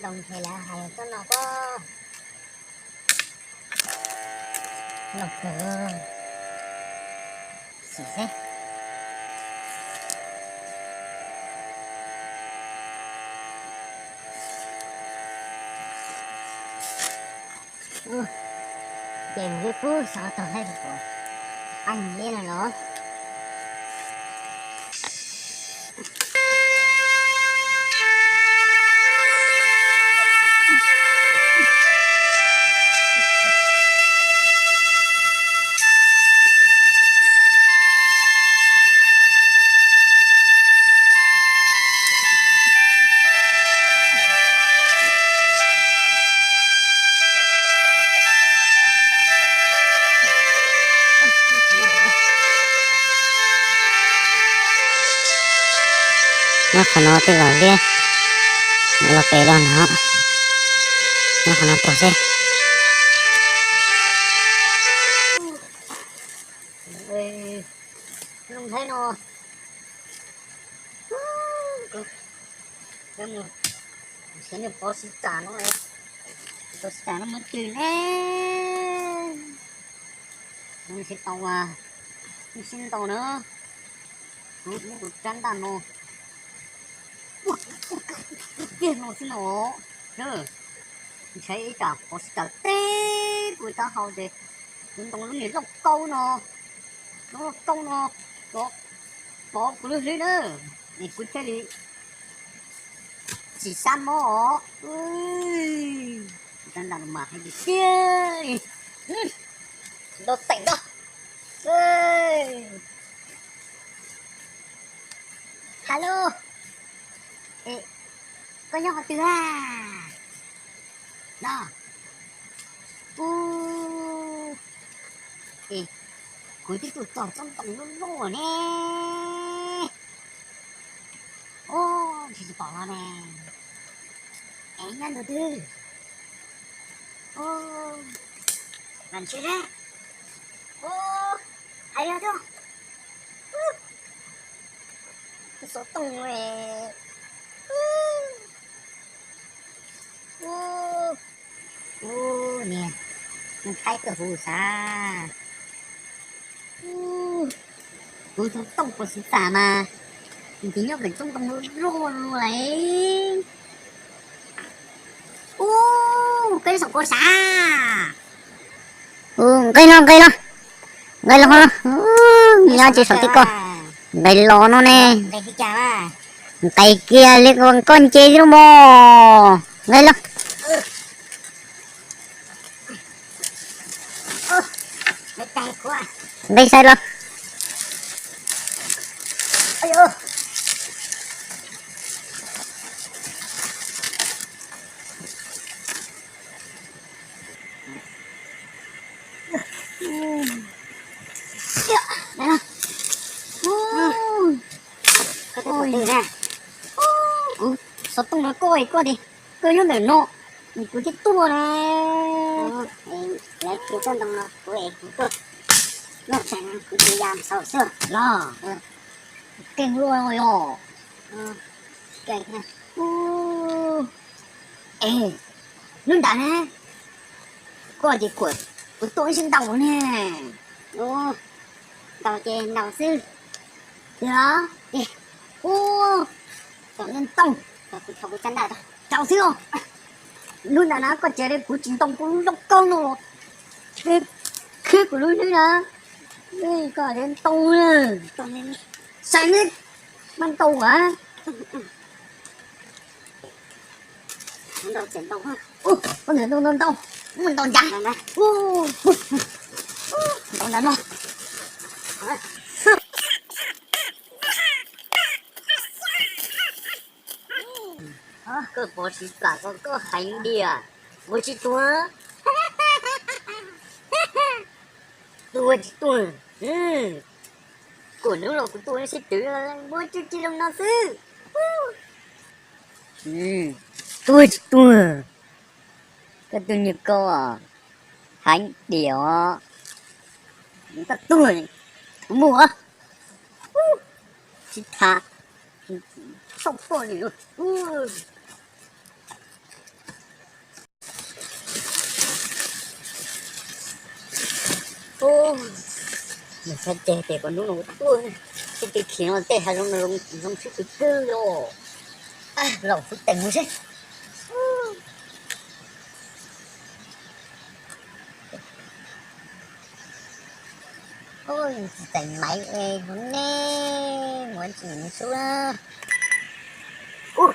Los ntshe lawv hais tuaj no pob. Los kawg. Xim seb. Ces mus pub xov toog thiab, kuv pab nws li no los. Nyob qhov no tej zaum liab, los pem los no, nyob qhov no tuag seb. Zoo nthab no. Pov xis tas no, pov xis tas no muab twg ne? Nws sib tau, nws sib ntau na. Kuv muab kuv rab ntaj no, kiag no xwb no. Ntshai ib tsam pov xis tas teb kuv taub hau ces kuv ntoo lub niag lauj kaub no, lub lauj kaub no, pov kuv lub hlwb na, es kuv thiaj li tsis sab mob os. Rab ntaj no mas hais tiag tiag li, tsis tau teem ntau. Hello, koj nyob qhov twg a? No, u, es kuv twb tuaj txog tsob ntoo loj loj ne. Ub, tsis pom los ne. Es nyob ntawm twg? Ub, vam ntshai seb. Ub, hais yog xov tooj. Ub, niag, nws thaij kawg huv xav. Kuv tus tooj pov xis tas mas nws nyob pem tsob ntoo luaj luaj lawm. Ub, koj nyob saum ko sav? Nqes los, nqes los, nqes los, nyob tsis saum tej ko. Nqes los no ne. Nqes kiag li koj nce xwb mog. Nqes los. Nqes sai los. Kuv xov tooj no koj, koj tias koj nyob ntawm no, kuv thiaj tuaj na. Lawv khiav tsob ntoo no kuv es kuv tuaj noj tshais, kuv tsis ya saum xwb los. Keej luaj yog. Es hnub ntawd na, koj ces kuv tuaj ib sib ntaus ne. Ntaus ces ntaus xwb. Yog, ub, tau ntoo, kuv thov kuv caj ntaj rau xwb os. Hnub ntawd na koj tsev li kuv tsis ntoo kuv lub lauj kaub no los, khib kuv lub hlwb na. Koj ntoo, sai neb, maj ntau a. Ntau, ntau, ntau, ntau, ntau ncaj. Ntau ntawd no. Koj pov tsis plam ko koj hais diam, ua tsis tuag, tuag tsis tuag. Kuv hnub los kuv tuaj sib twv, muab tsuj ci zoo no xwb. Tuag tsis tuag, koj tus niag ko heev diam os. Koj tuag, muaj tsis tham, txhob tuaj li. Ub, nws txhob ceg tias kom hnub no tuaj, sib tw khiav no tej hav zoov no zoo sib tw kawg li os. Los kuv teem mus seb. Ub, tsis teem maiv es kuv ne, mus tsis mus xwb. Ub,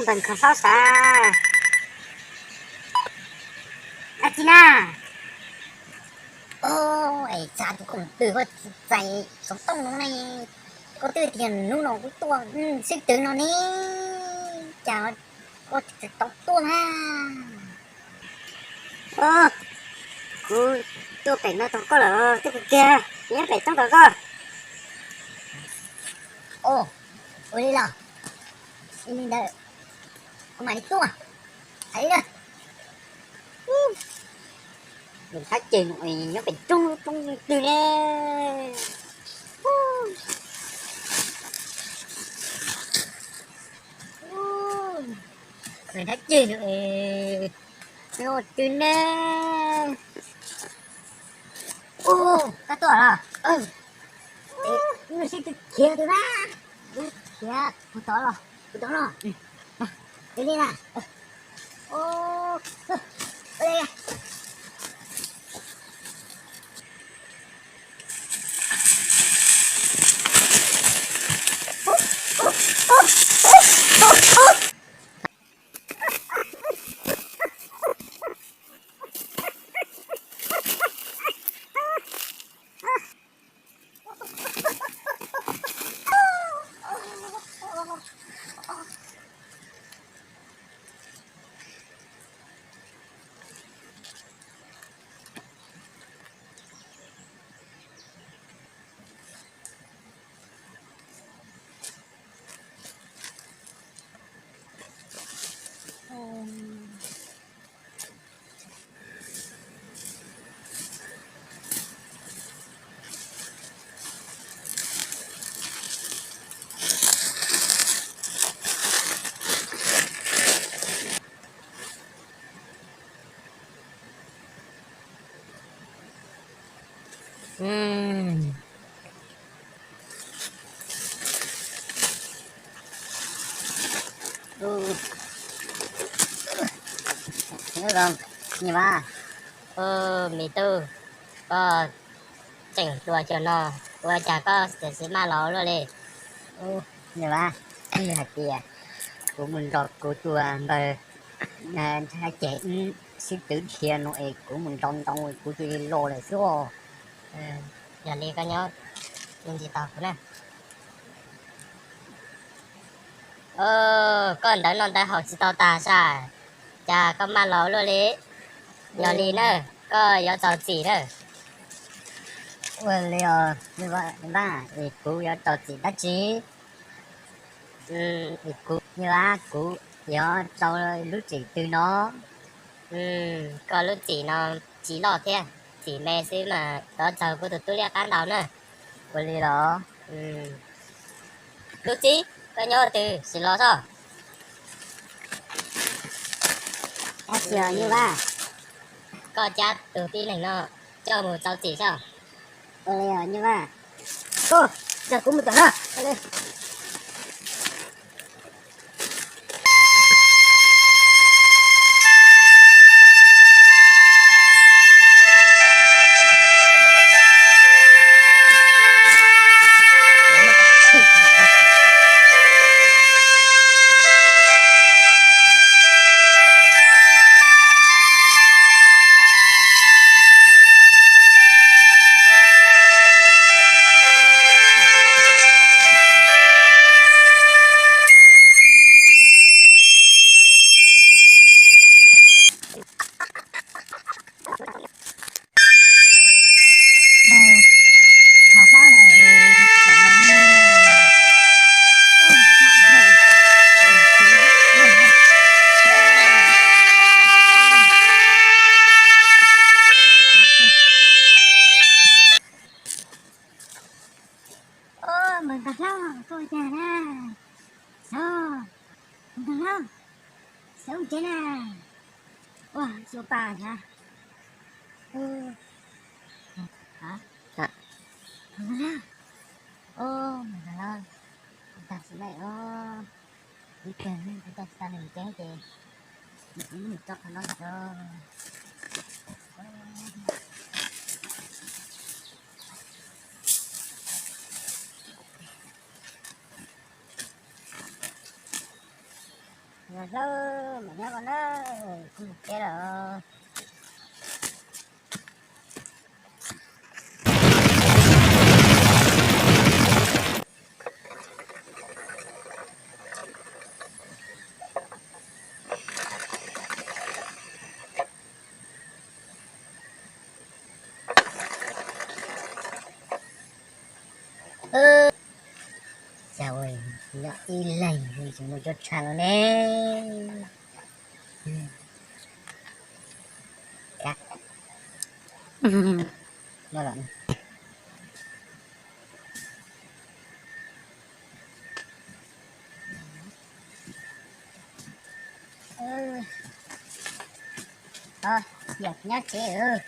npawg nkhaus hlob sav. Dab tsi na? Ub, es txav tus khoom twg koj txais xov tooj no ne? Koj twb tias hnub no kuv tuaj sib tw no ne, cas koj tsis tau tuaj na? Kuv tuaj pem no tos koj lawm, twb kawg kiag, nyob pem roob tos koj. Ua li los, li ntawd kuv mam li tuaj. Hais li na. Nws thab ceg nyob pem roob, roob twg ne? Nws thab ceg nyob twg ne? Ub, koj tuaj los? Nws sib tw khiav twg na? Khiav, kuv tod los, kuv tod los. Li na. Nyiam Vaj, me tub, koj tseem hluas cov no, ua cas koj txawm maj los luaj li? Nyiam Vaj, hais tias kuv mus nrog kuv tus npawg Nchab Ceg sib tw dhia no es kuv mus nrau ntoo kuv cia li los lawm xwb os. Yog li koj nyob, ntsis tos kuv na. Koj ntawv noj ntawv haus tsis tau tas sas, cas koj maj los luaj li? Yog li na, koj yuav txaus txim na. Ua li os, Nyiam Vaj, es kuv yuav txaus txim dab tsi? Kuv, Nyiam Vaj, kuv yuav txaus lub txim twg no? Koj lub txim no tsis loj thiab, txim me xwb mas yuav txaus kuv tus tub liab qab ntau na. Ua li los? Tub txib, koj nyob twg sim los sob? Ab, Nyiam Vaj, koj cab tus tib neeg no coj mus txaus txim sob. Ua li os Nyiam Vaj. Koj, kuv mus tom no. Ub, npawg Nkauj Hlob, koj ua cas na? Npawg Nkauj Hlob, xyov ua cas na. Ua, xyov pa thiab. Hov, hov na. Ua, mas no tag sim neej os. Ib pliag kuv tau tsis tau neeg ceeb ces kuv mus tso qhov no tso. Los hlawb mas nyob ko na, kuv mus teb lawm. Cas ua nyob ib leeg tsis mus cuab tshaj los ne? Muaj los. Nyob tsev.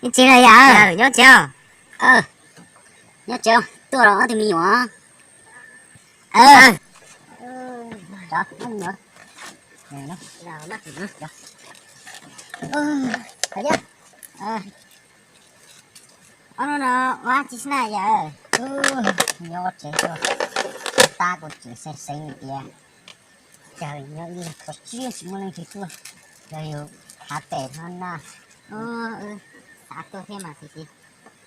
Nyob tsev los yom? Nyob tsev os. Nyob tsev, tuaj los ob tug me nyuam. Ob hnub no ua tsi xwb na yawm? Nyob tsev tuaj, tab kuv tseem xeeb xeeb tias cas nyob ib leeg kho siab tsis muaj leej twg tuaj, yog yus khav pem no na. Xav tuaj thiab mas tiam sis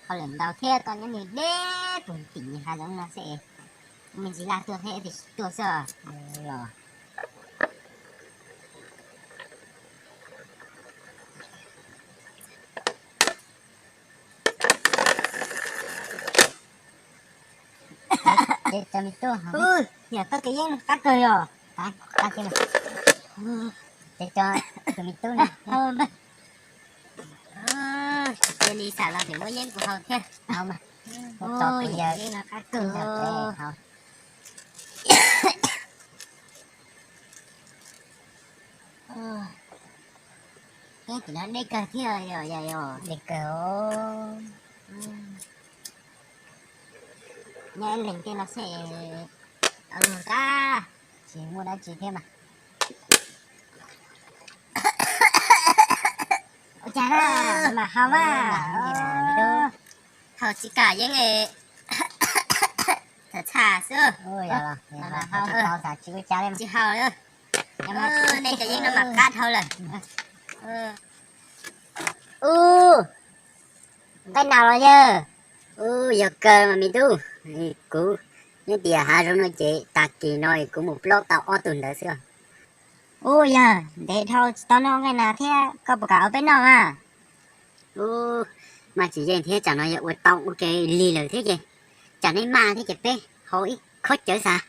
hauj lwm ntau thiab toj nyob niag deb puag tim hav zoov no xwb es me ntsis laj tuaj thiab tiam sis tuaj xwb os. Los ces cov me tub, yam toj kev yeeb no qab kawg yog. Ces cov tus me tub na, cia li xam los tseem muab yeeb kuv haus thiab. Yeeb no qab kawg. Yeeb tim no deb kawg thiab yom, yog deb kawg os. Nyob ib leeg tej no xwb, qab tsis muaj dab tsi thiab mas. Ua cas na, mam haus mas. Haus tsis kam yeeb, txham txham xwb. Tsis haus, nej cov yeeb no mas qab dhau lawm. Ub, nqaij nas los yawg? Ub, yog kawg mas me tub. Kuv nyob tias hav zoov no ces tag kis no kuv mus plaub tau ob tug ntawd xwb. Ub, yawg, ntev dhau tsis tau noj nqaij nas thiab, koj puas kam ua peb noj mas? Ub, mas tsis yeej thiab, tsam no yog ua tau ua ke lig lawm thiab ces tsam nej maj thiab ces peb haus ib khob cawv xav.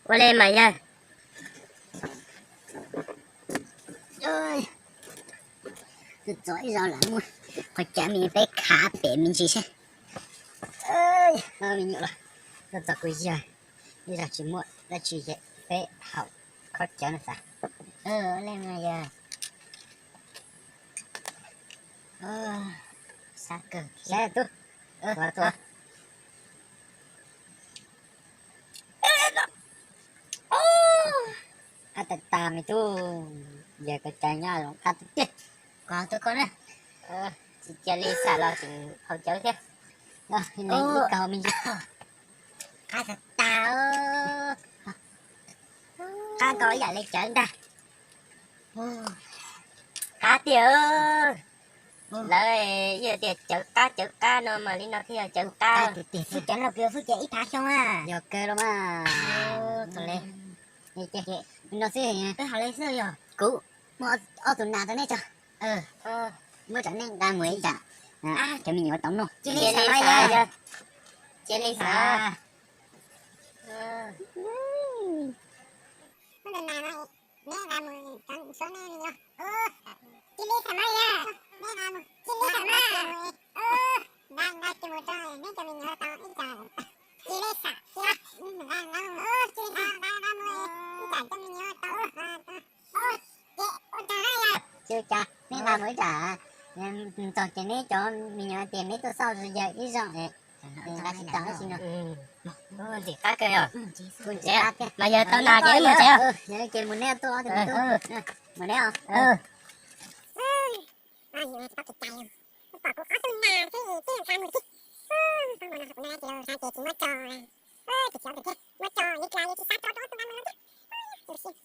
Ua li mas yawg. Txog ib zaug lam muab qhov cawv me peb khav pem me ntsis seb. Me nyuam los, txog kuv yawg, ib zaug tsis muaj dab tsi ces peb haus khob cawv no xav. Ua li mas yawg. Sab kawg thiab tub. Qab tas tas me tub, yawg koj cov nyob zoo qab tiag tiag. Koj tuaj koj na. Tsis cia li xam los tseem haus cawv thiab. Ib kaug me ntsis. Qab tas tas. Qab nkaus ib yam li cawv ntag. Qab tiag. Lawv yeej tias cawv qab cawv qab no mas li no thiaj yog cawv qab. Fwj cawv no kws fwj cawv ib phav xyoo a. Yog kawg los mas. Thaum li no xwb peb haus li xwb yog. Kuv muaj ob tug nas rau nej tso. Muab rau nej nqa mus ib tsam cov me nyuam tau noj. Cia li xav. Neb nqa mus rau nej me nyuam. Cia li tham mas yog, neb nqa mus, cia li tham mas. Nqa, nqa coj mus rau neb cov me nyuam Cas neb nqa mus ib tsam txog ces neb cov me nyuam tias neb tuaj xauj yawg ib zaug es nqa tsis tau tab sis no. Ntxim qab kawg yog. Kuv ntsev mas yog tau nas ces wb mus tsev. Ces mus neb tuaj ob tug mus neb os. Pom kuv ob tug nas xwb ces nqa mus xwb. Kuv na ces tsis muab tso, ces tsis muab tso li cas, tsis xav tso rau ob tug nas mus lawm.